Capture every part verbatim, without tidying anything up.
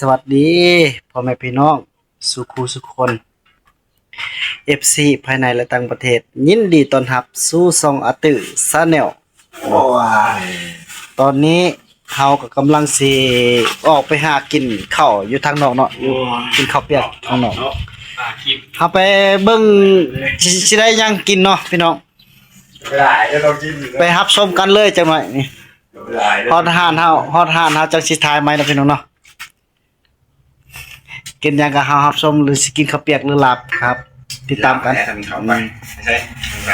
สวัสดีพ่อแม่พี่น้องสู่คู่สู่คน เอฟซี ภายในและต่างประเทศ ยินดีต้อนรับสู่ช่องอาตื้อ Channel โอ้ย ตอนนี้เฮาก็กำลังสิออกไปหากินข้าวอยู่ทางนอกเนาะ อยู่ โอ้ย กินข้าวเปียกทางนอก เนาะ หากิน เฮาไปเบิ่งสิ สิได้หยังกินเนาะพี่น้อง หลายแล้วเรากินอยู่นะ ไปรับชมกันเลยจังหน่อยนี่ หลายแล้ว ฮอดร้านเฮา ฮอดร้านเฮาจังสิถ่ายใหม่นะพี่น้องเนาะ กินหยังก็เฮารับชม หรือสิกินข้าวเปียกหรือลาบครับ ติดตามกัน ลาบแหละ ทางเขาไป อืม ใช่ ทางใน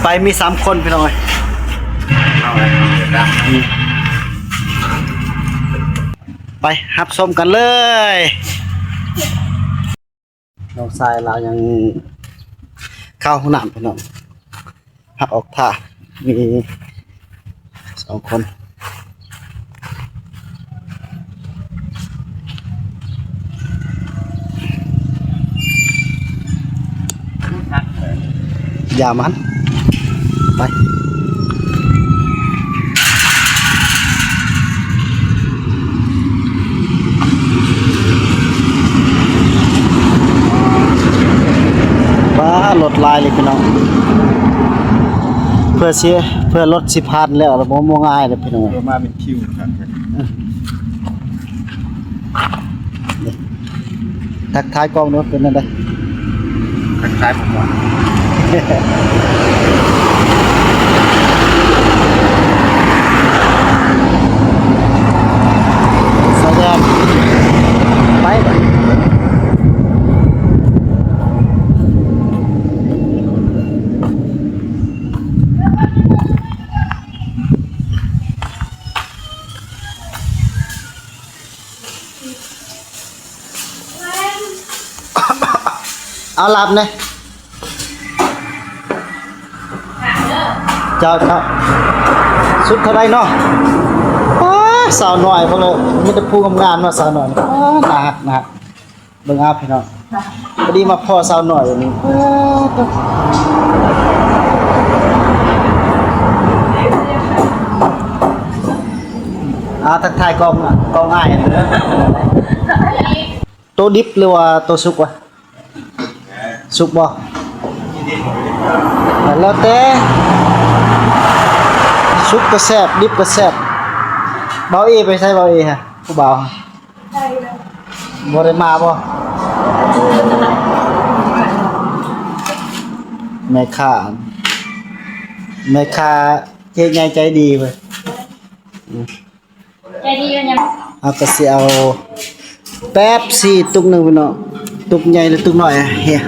ไปมีสามคนพี่น้องเอ้ย เอาเลย อืม ไปรับชมกันเลย น้องชายเรายังเข้าห้องน้ำพี่น้อง พักออกท่า มีสองคน อย่ามัน ไป ว้า รถหลายเลยพี่น้อง เพื่อสิ เพื่อรถสิผ่านแล้ว แล้วบ่ บ่ง่ายเลยพี่น้อง เพื่อมาเป็นคิวครับ ทักทายกล้องด้วย เป็นจั่งใด ทักทายผมก่อน สแกน ไป เอาหลับเนี่ย เจ้า เจ้า สุดเท่าไรเนาะ อ้า สาวน้อยพวกเรา มีแต่ผู้งามๆเนาะ สาวน้อย อ้า น่าฮัก น่าฮัก เบิ่งเอาพี่น้อง พอดีมาพ้อสาวน้อยนี่ อ้า ทักทายกล้อง กล้องอ้ายเด้อ โตดิบหรือว่าโตสุกวะ สุกบ่ แล้วแต่ สุกก็แซ่บ ดิบก็แซ่บ เบาเอไปไส เบาเอฮะ ผู้บ่าวฮะ บ่ได้มาบ่ แม่ค้า แม่ค้าเจ๊ใหญ่ใจดีเว้ย อืม ใจดีอยู่เนี่ย เอาก็สิเอาเป๊ปซี่ตุกหนึ่งพี่น้อง ตุกใหญ่หรือตุกน้อยอะเฮีย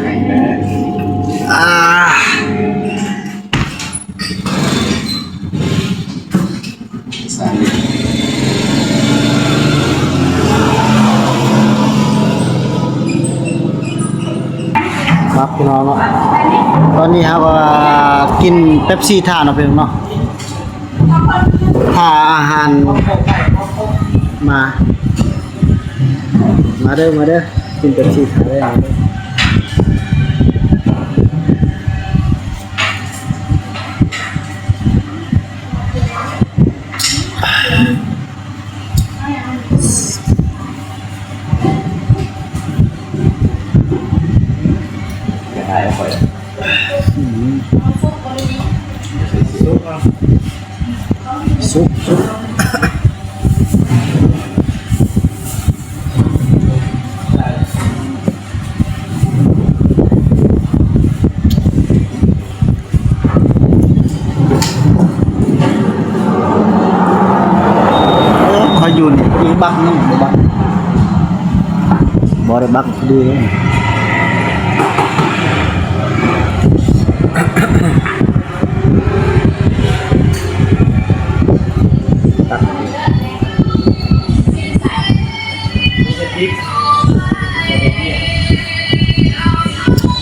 อ่า ครับพี่น้องเนาะ ตอนนี้ครับ อ่า กินเป๊ปซี่ถ่าเนาะพี่น้องเนาะ พาอาหารมา มาเด้อ มาเด้อ กินเป๊ปซี่ถ่าเด้อ มาเด้อ อืม ซุป ซุป เออ ขออยู่นี่ อีกบักหนึ่ง บ่บัก บ่ได้บักดี ตัก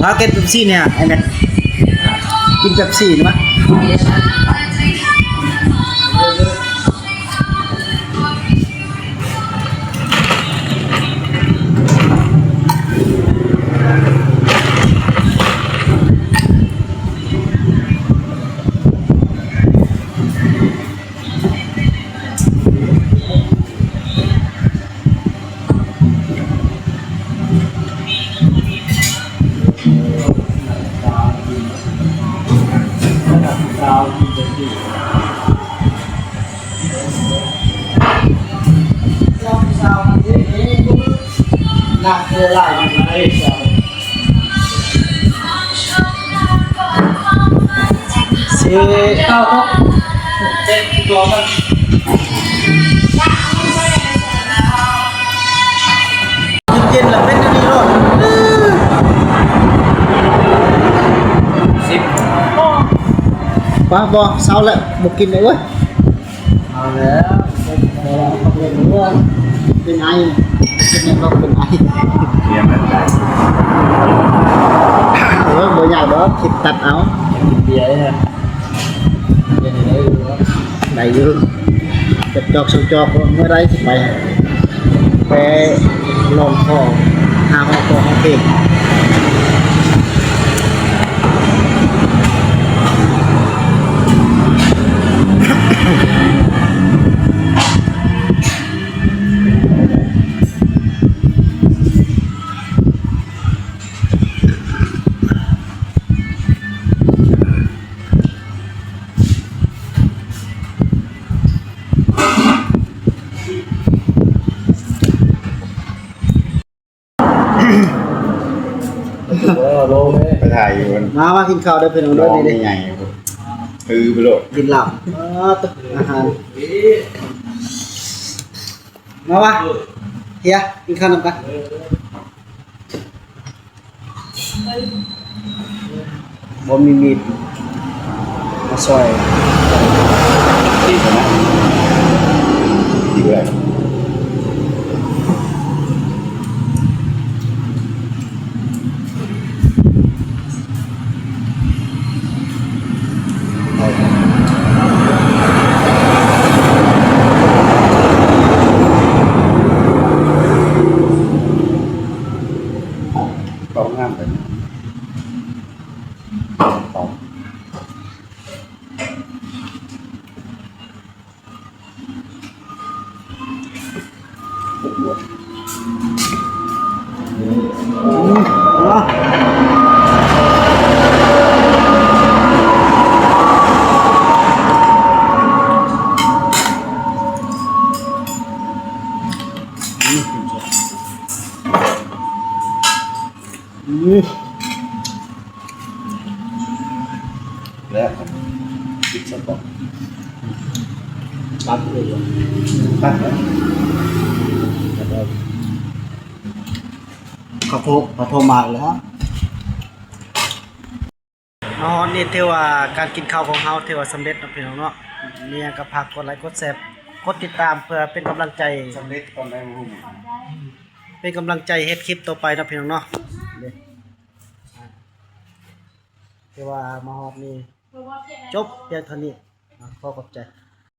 พากินเป๊ปซี่เนี่ย ไอ้แม็ก กินเป๊ปซี่นี่มะ เ นักเวลาอยู่ในสอง สิบ เก้าครับ เจ็ดตัวครับ เย็นๆ แล้วเป็นอันนี้โลด สิบ ป้า บ่ เซาแล้ว บ่กินเลยเว้ย เอาแล้ว เป็นไอ เป็นไง เป็นไอ เบียร์มันได้ เออ บ่อยากดอก คิดตัดเอา กินเบียร์ฮะ เป็นไง ได้อยู่ จักจอกสองจอก เมื่อไรสิไป ไปลองคอ หาห้องคอห้องเพลง ไปถ่ายอยู่ มา มากินข้าวเด้อพี่น้องเด้อ นี่เด้ ใหญ่ คือไปโลด กินลาบ เออ ตึกอาหาร มา มา เฮีย กินข้าวนำกัน บ่มีมีด มาซอย อีกนะ อีกแล้ว กรอบงามเลย กรอบ อืม แล้วครับ ปิดซะก่อน ตัดเลย ตัดแล้ว ขอโทษ ขอโทษมาแล้ว มาฮอดนี่ถือว่าการกินข้าวของเฮาถือว่าสำเร็จเนาะพี่น้องเนาะ มีหยังก็ฝากกดไลค์ กดแชร์ กดติดตามเพื่อเป็นกำลังใจ สำเร็จตอนใดบ่ฮู้ เป็นกำลังใจเฮ็ดคลิปต่อไปเนาะพี่น้องเนาะ เด้ ถือว่ามาฮอดนี่จบเพียงเท่านี้ ขอขอบใจ